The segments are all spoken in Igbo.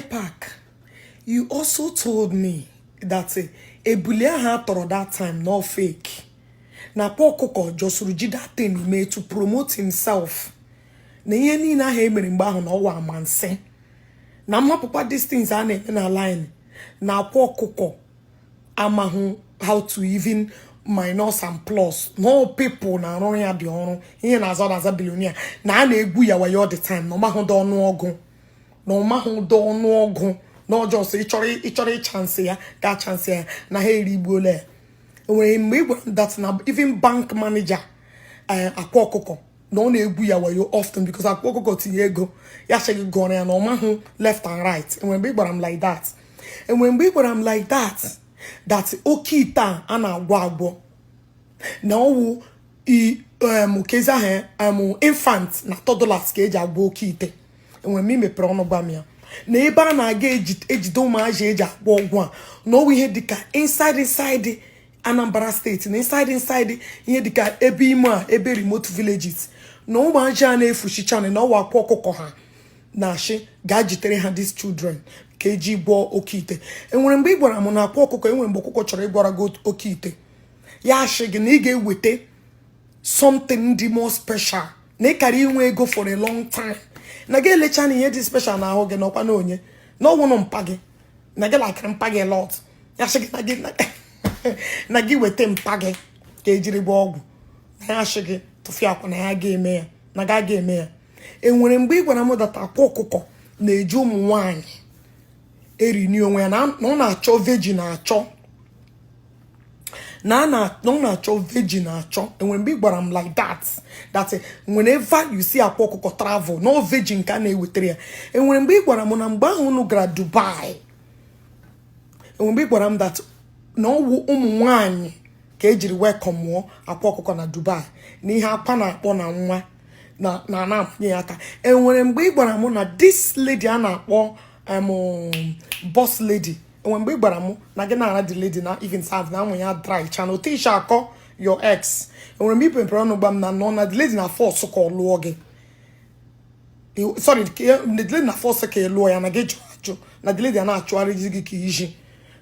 JPAC, you also told me that ebuli ahụ a tọrọ that time no fake, na Akwa Ọkụkọ jọsụrụ ji that thing mee to promote himself, na ihe niile ahụ e mere mgbe ahụ na ọwa amansi, na mmapụkwa distance a na-eme na line, na Akwa Ọkụkọ amahụ how to even minus and plus, no people na-arụrụ ya dị ọrụ ihe na-aza na-aza billionaire, na a na-egwu ya wayo all the time, na ọmahụ dị ọnụọgụ, na ọmahụ dị ọnụọgụ, na ọjọọ sọ ịchọrọ ịchance ya ga chance ya, na ha erigbuola ya. Enwere mgbe ị gwara m that na even bank manager Akwa Ọkụkọ na ọ na-egwu ya wayo often because Akwa Ọkụkọ tinye ego ya sị gị gụọrọ ya, na ọ mahụ left and right. Enwere mgbe ị gwara m like that? Enwere mgbe ị gwara m like that, that oke ite a na-agwọ agwọ, na ọwụ kezi ahụ infant na toddlers ka eji agwọ oke ite? Enwere m imepere ọnụ gwa m ya na ebe a na-aga ejide ụmụazị eji agwọ ọgwụ a, na ọwụ ihe dịka inside inside Anambra Steeti, na inside inside ihe dịka ebe ime a, ebe remote villages, na ụmụazị a na-efuchicha, na ọwa Akwa Ọkụkọ ha na-achị gaa jitere ha these children ka eji gwọọ oke ite. Enwere mgbe ị gwara m na Akwa Ọkụkọ, enwere mgbe ọkụkọ chọrọ ịgwara gị oke ite, ya ashị gị na ị ga-eweta something dị more special, na ị kara inwe ego for a long time, na gị elecha na ihe dị special na ahụ gị n'ọkwa na onye na ọwụnụ mpa gị, na gị lakịrị mpa gị lot, ya sị gị na gị weta mpa gị ka ejiri gba ọgwụ, na ya sị gị tụfịa akwa, na ya ga-eme ya, na ga ga-eme ya. Enwere mgbe ị gwara m that Akwa Ọkụkọ na-eji ụmụ nwanyị erini onwe ya, na ọ na-achọ virgin achọ, na ọ na-achọ virgin achọ? Enwere mgbe ị gwara m like that, that whenever you see Akwa Ọkụkọ travel, no virgin ka a na-ewetara ya? Enwere mgbe ị gwara m na mgbe ahụ unu gara Dubai, enwere mgbe ị gwara m that na ọwụ ụmụ nwanyị ka ejiri welcome mụọ Akwa Ọkụkọ na Dubai, na ihe akwa na-akpọ na nwa na na na-amanye ya aka? Enwere mgbe ị gwara m na this lady a na-akpọ boss lady, enwere mgbe ị gwara m na gị na-ara the lady na even serve na amụ ya dry chana otu isi akọ your ex? Enwere mgbe ị mepere ọnụ gwa m na nọ na the lady na force ka ọ lụọ gị, sorry, the lady na force ka ị lụọ ya, na gị jụrụ ajụ, na the lady a na-achụgharị gị ka iji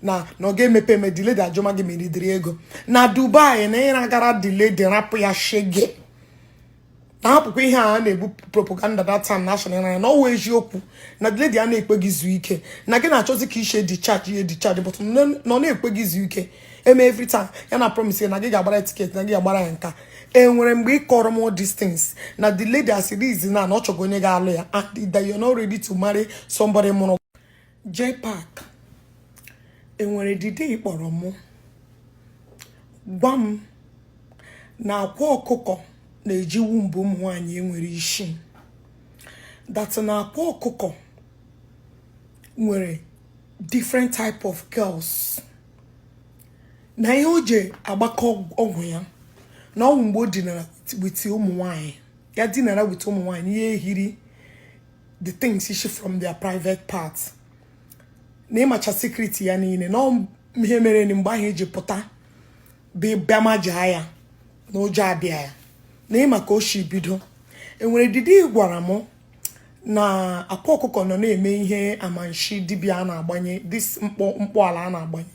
na ọ ga-emepe eme, the lady ajụma gị ma iridiri ego na Dubai, na ịra gara the lady rapụ ya shege, na hapụkwa ihe a na-ebu propaganda that time national ya, na ọwụ eziokwu na the lady a na-ekpe gị zuo ike, na gị na-achọzi ka ishe discharge ihe discharge, but na ọ na-ekpe gị zuo ike eme every time ya na promise na gị ga-agbara ticket, na gị ga-agbara ya nka. Enwere mgbe ị kọrọ m all these things, na the lady as it is na ọ chọgo onye ga-alụ ya, and that you're not ready to marry somebody mụrụ JPAC? Enwere dide ị kpọrọ mụ gwa m na Akwa Ọkụkọ na-eji wumbu ụmụ nwaanyị enwere isi, that na Akwa Ọkụkọ nwere different type of girls, na ihe o ji agbakọ ọgwụ ya na ọgwụ mgbe o dinara with ụmụ nwanyị, ya dinara with ụmụ nwanyị, ihe ehiri the things isi from their private parts, na ịmacha secret ya niile, na ọ ihe mere mgbe ahụ eji pụta bịa majaa ya na ụjọ abịa ya, na ịma ka o si bido. Enwere didi gwara m na Akwa Ọkụkọ nọ na-eme ihe amanshi dibịa a na-agbanye this mkpọ mkpọala a na-agbanye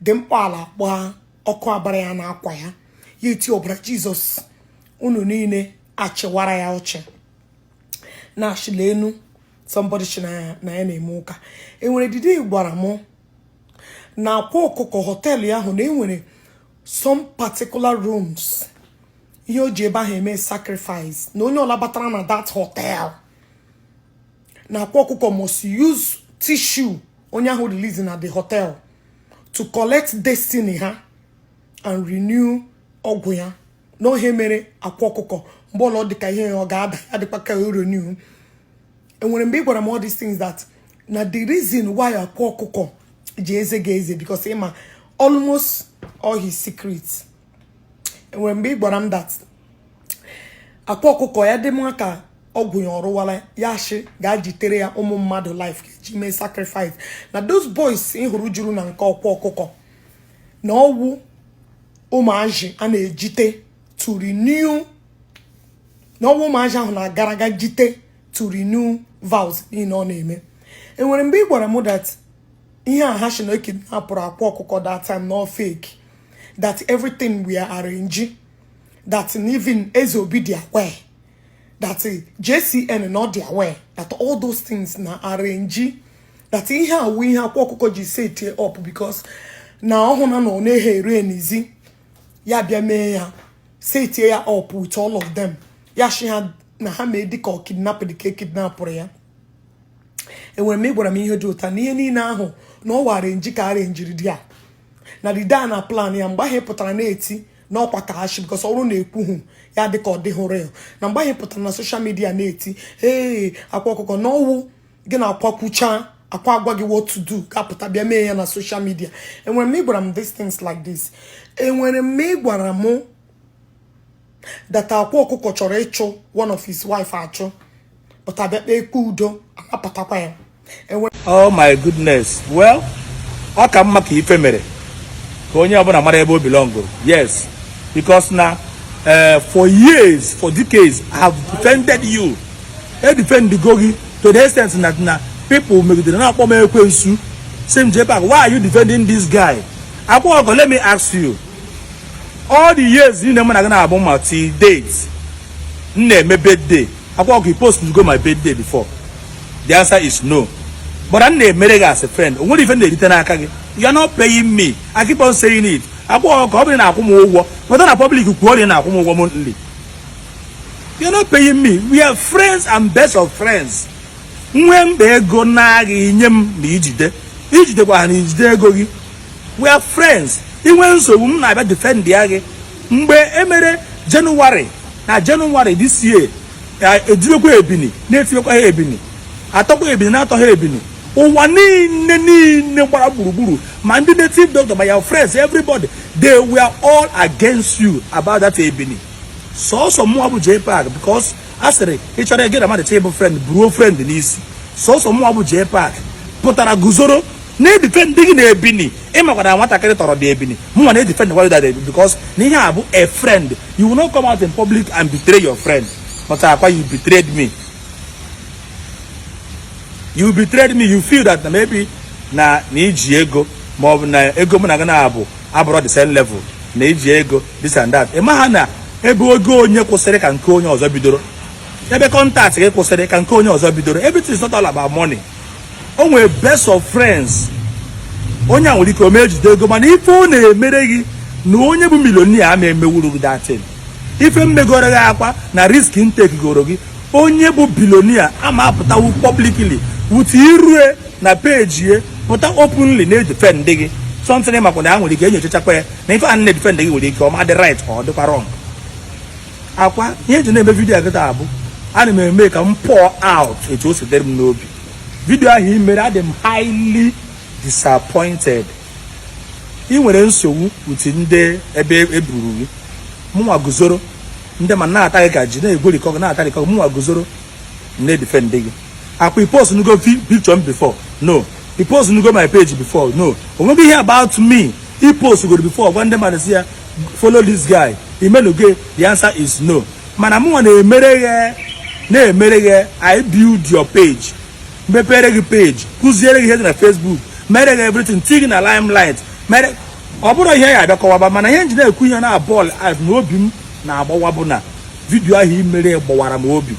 dị mkpọala gbaa ọkụ abara ya na akwa ya, ya eti ọbara Jizọs, unu niile achịwara ya ọchị na-achịla enu somebody chi na ya na-eme ụka. Enwere didi gwara m na Akwa Ọkụkọ hotel ya ahụ na enwere some particular rooms ihe o ji ebe ahụ eme sacrifice, na onye ọla batara na that hotel, na Akwa Ọkụkọ must use tissue onye ahụ release na the hotel to collect destiny ha and renew ọgwụ ya, na ohe mere Akwa Ọkụkọ mgbe ọla ọ dịka ihe ya ọ ga-ada ya dịkwa ka o renew. Enwere mgbe ị gwara m all these things, that na the reason why Akwa Ọkụkọ ji eze ga eze because ịma almost all his secrets? Enwere mgbe ị gwara m that Akwa Ọkụkọ ya dị mma ka ọgwụ ya ọrụwala ya, ashị ga-ajitere ya ụmụ mmadụ life ka eji mee sacrifice, na those boys ị hụrụ juru na nke Ọkwa Ọkụkọ, na ọwụ ụmụazị a na-ejite to renew, na ọwụ ụmụazị ahụ na-agara aga jite to renew vows niile ọ na-eme? Enwere mgbe ị gwara m that ihe a ha shi na ekidnapụrụ Akwa Ọkụkọ that time no fake, that everything we are arranging, that even Eze Obi dị aware, that JCN not dị aware, that all those things na arrange, that ihe a wụ ihe Akwa Ọkụkọ ji set up because na ọhụụ na ọ na-eghe ere n'izi ya bịa mee ya, set ya up with all of them, ya shi ha na ha mee dịka ọ kidnap, dịka ekidnapụrụ ya. Enwere m ịgwara m ihe dị ụta na ihe niile ahụ na ọ wara nji ka arenjiri dị a na the day na plan ya. Mgbe ahụ ị pụtara na-eti n'ọkwa ka hashi because ọrụ na-ekwuhu ya dịka ọ dịghị real, na mgbe ahụ ị pụtara na social media na-eti, "Ee, Akwa Ọkụkọ," na ọwụ gị na-akwa kwucha akwa agwa gị what to do, ga-apụta bịa mee ya na social media. Enwere m ịgwara m these things like this. Enwere m ịgwara m that Akwa Ọkụkọ chọrọ ịchụ one of his wife achụ, but abịa kpee ekpe udo, anapụtakwa ya. Enwere Oh my goodness. Well, ọ ka mma ka ife mere ka onye ọbụla mara ebe o belongụrụ. Yes, because na for years, for decades, I have defended you. E defend go gị to the extent na people megidere na-akpọ m ekwensu, sị m, "JPAC, why are you defending this guy?" Akwa Ọkụkọ, let me ask you, all the years niile mụ na gị na-abụ ma till date m na-eme birthday, Akwa Ọkụkọ, you post go my birthday before? The answer is no. But m na-emere gị as a friend. O nwere ife m na-erite n'aka gị. You are not paying me. I keep on saying it. Akwa Ọkụkọ, ọ bụrụ na akwụ m ụgwọ, pụta na public kwuo na ị na-akwụ m ụgwọ monthly. You are not paying me. We are friends and best of friends. Nwee mkpa ego na-agha inye m ma ijide ijidekwa ha na ijide ego gị. We are friends. Inwe nsogbu, m na-abịa defend ya gị. Mgbe emere January na January this year, ejidekwa ebini na-etinyekwa ha ebini, atọkwa ebini na-atọ ha ebini, ụwa niile niile gbara gburugburu, ma ndị native doctor, ma your friends, everybody, they were all against you about that ebini. Sọsọ mụnwa bụ JPAC, because a sịrị ị chọrọ gị na mmadụ chọ ịbụ friend, buruo friend n'isi. Sọsọ mụnwa bụ JPAC pụtara guzoro na-edefend gị na ebini. Ịmakwa na nwatakịrị tọrọ dị ebini, mụnwa na-edefend kwa that ebini, because na ihe a bụ a friend. You will not come out in public and betray your friend. But Akwa, you betrayed me. You betrayed me. You feel that na maybe na iji ego, ma ọ bụ na ego mụ na gị na-abụ abụrọ the same level, na iji ego, this and that. Ị ma na ebe ogo onye kwụsịrị ka nke onye ọzọ bidoro, ebe contact gị kwụsịrị ka nke onye ọzọ bidoro. Everything is not all about money. O nwere best of friends. Onye a nwere ike ome ejide ego, mana ife ọ na-emere gị na onye bụ millionaire ama emewuru gị datin. Ife mmegoro gị, Akwa, na risk intake goro gị, onye bụ billionaire ama apụtawu publicly with irue na page ye, pụta openly na-edefend gị something. Makwa na ya nwere ike enyochachakwa ya na ife a na-edefend gị nwere ike ọ ma dị right ka ọ dịkwa wrong. Akwa, ihe eji na-eme video kịta abụ ana m eme ka m pour out etu o si dịrị m n'obi. Video ahụ i mere, adị m highly disappointed. Ị nwere nsogbu with ndị ebe eburu gị. Mụnwa guzoro, ndị ma na-ata gị ka ji na-egwerikọ gị, na-atarịkọ gị. Mụnwa guzoro na-edefend gị. Akwa, i post nugo picture m before? No. I post nugo my page before? No. O nweghị ihe about me i post goro before gwa ndị mmadụ si ya, "Follow this guy"? Imenugo? The answer is no. Mana mụnwa na-emere gị, na-emere gị. I build your page, mepere gị page, kụziere gị ihe dị na Facebook, mere gị everything, tii gị na limelight, mere ọ bụrụ ihe ya abịa kọwaba. Mana ihe nji na-ekwu ihe na bọọlụ na obi m na-agbawa bụ na video ahụ i mere gbawara m obi.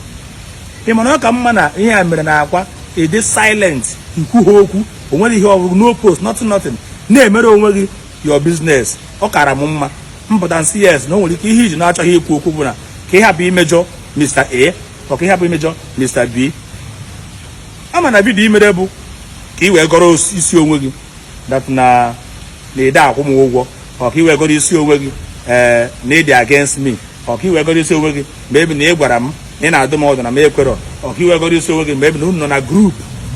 Ị mana ọ ka mma na ihe a mere na Akwa ịdị silent, ikwu ha okwu, o nwere ihe ọbụrụ, no post, nothing, nothing, na-emere onwe gị your business. Ọ kara m mma mpụta nsị yes na o nwere ike ihe iji na-achọghị ikwu okwu bụ na ka ị hapụ imejọ Mr. A ọ ka ị hapụ imejọ Mr. B. Ama na video imere bụ ka ị wee gọrọ isi onwe gị that na ide akwụ m ụgwọ, ọ ka ị wee gọrọ isi onwe gị, ee, na ịdị against me, ọ ka ị wee gọrọ isi onwe gị ma ebe na ị gwara m na ị na-adụ m ọdụ na m ekwerọ, ọ ka ị wee gọrọ isi onwe gị ma ebe na unu nọ na group,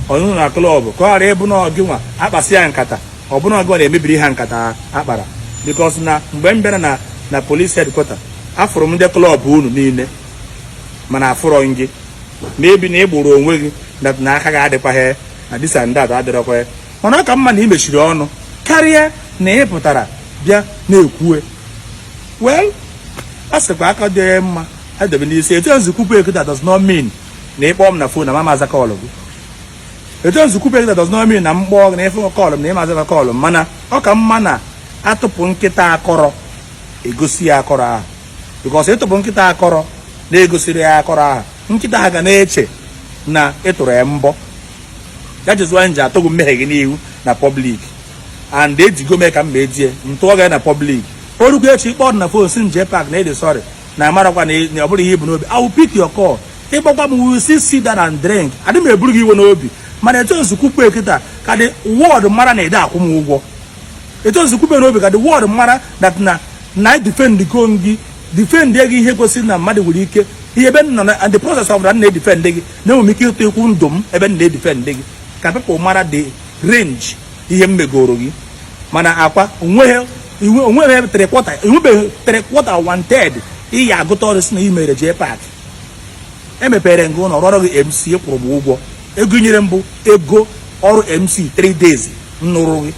ọ unu nọ na club, ka ọ ghara ịbụ na ọ gị nwa akpasị ya nkata, ọ bụ na ọ gị nwa na-emebiri ha nkata akpara. Because na mgbe m bịara na police headquarter, afụrụ m ndị club unu niile, mana afụrọ m gị. Ma ebi na ị gburu onwe gị na aka gị adịkwaghị na this and that adịrọkwa. Mana ọ ka mma na ị mechiri ọnụ karịa na ị pụtara bịa na-ekwue. Well, a sịkwa aka dị mma edebe n'isi etu nzikwupụ ekita does not mean na ịkpọọ m na phone na mama aza call gị. Etu m si kwupụ kịta does not mean na m kpọọ gị na ịfụ call m na ị ma-aza call m, mana ọ ka mma na atụpụ nkịta akọrọ egosi ya akọrọ ahụ, because ịtụpụ nkịta akọrọ na-egosiri ya akọrọ ahụ, nkịta ha ga na-eche na ịtụrụ ya mbọ. That is why m ji atụgụ mmehie gị n'ihu na public, and ejigo mee ka m ma ejie m tụọ gị na public. Orukwu echi, ịkpọ na phone si m JPAC na ịdị sorry na amarakwa na ọ bụrụ ihe ibu n'obi, I will pick your call. Ịgbakwa m, we will still sit down and drink. Adị m eburu gị iwe n'obi, mana etu nzukwukwu kịta ka the world mara na ede akwụ m ụgwọ. Etu nzukwukwu n'obi ka the world mara that na defend go gị, defend gị ihe kwesịrị na mmadụ nwere ike ihe ebe m nọ na and the process of that na-edefend gị, na enwere m ike ịtụ ikwu ndụ m ebe m na-edefend gị, ka people mara the range ihe m megoro gị. Mana akwa onweghị onweghị three quarter, enwebeghị three quarter, one third ị ya agụta ọrụ si na ị mere JPAC. Emepere ngị ụlọ, rụọrọ gị MC, kwụrụ m ụgwọ. Ego nyere mbụ ego ọrụ MC 3 days m nụrụ gị.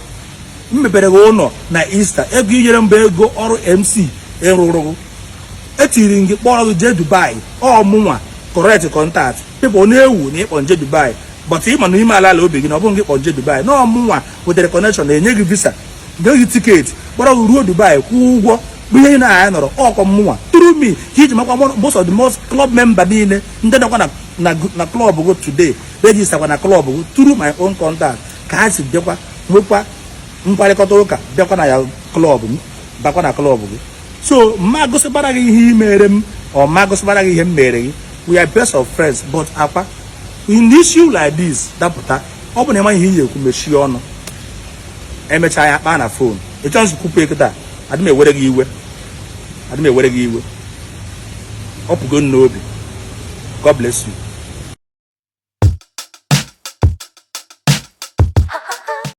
M mepere gị ụlọ na Easter, ego inyere mbụ ego ọrụ MC ịrụrụ gị. Etiri m gị, kpọrọ gị jee Dubai, ọmụnwa correct contact. People na-ewu na ịkpọ nje Dubai, but ịma na ime ala ala obi gị na ọ bụghị gị kpọ nje Dubai, na ọmụnwa wetere connection na-enye gị visa, nye gị ticket, kpọrọ gị ruo Dubai, kwụọ ụgwọ bụ ihe na anya nọrọ ọkwa mmụnwa. Through me ka iji makwa most of the most club member niile ndị nọkwa na club go today, register kwa na club go through my own contact, ka ha si bịakwa nwekwa mkparịkọta ụka, bịakwa na ya club, bakwa na club gị. So mma gosibara gị ihe ị mere m, ọ ma gosibara gị ihe m mere gị. We are best of friends, but akwa in issue like this dapụta, ọ bụ na ịma ihe ị ga-ekwu, mechie ọnụ. Emechaa ya kpaa na phone. Ịchọ nzukwu kịta, adị m ewere gị iwe, adị m ewere gị iwe. Ọ pụgo n'obi. God bless you.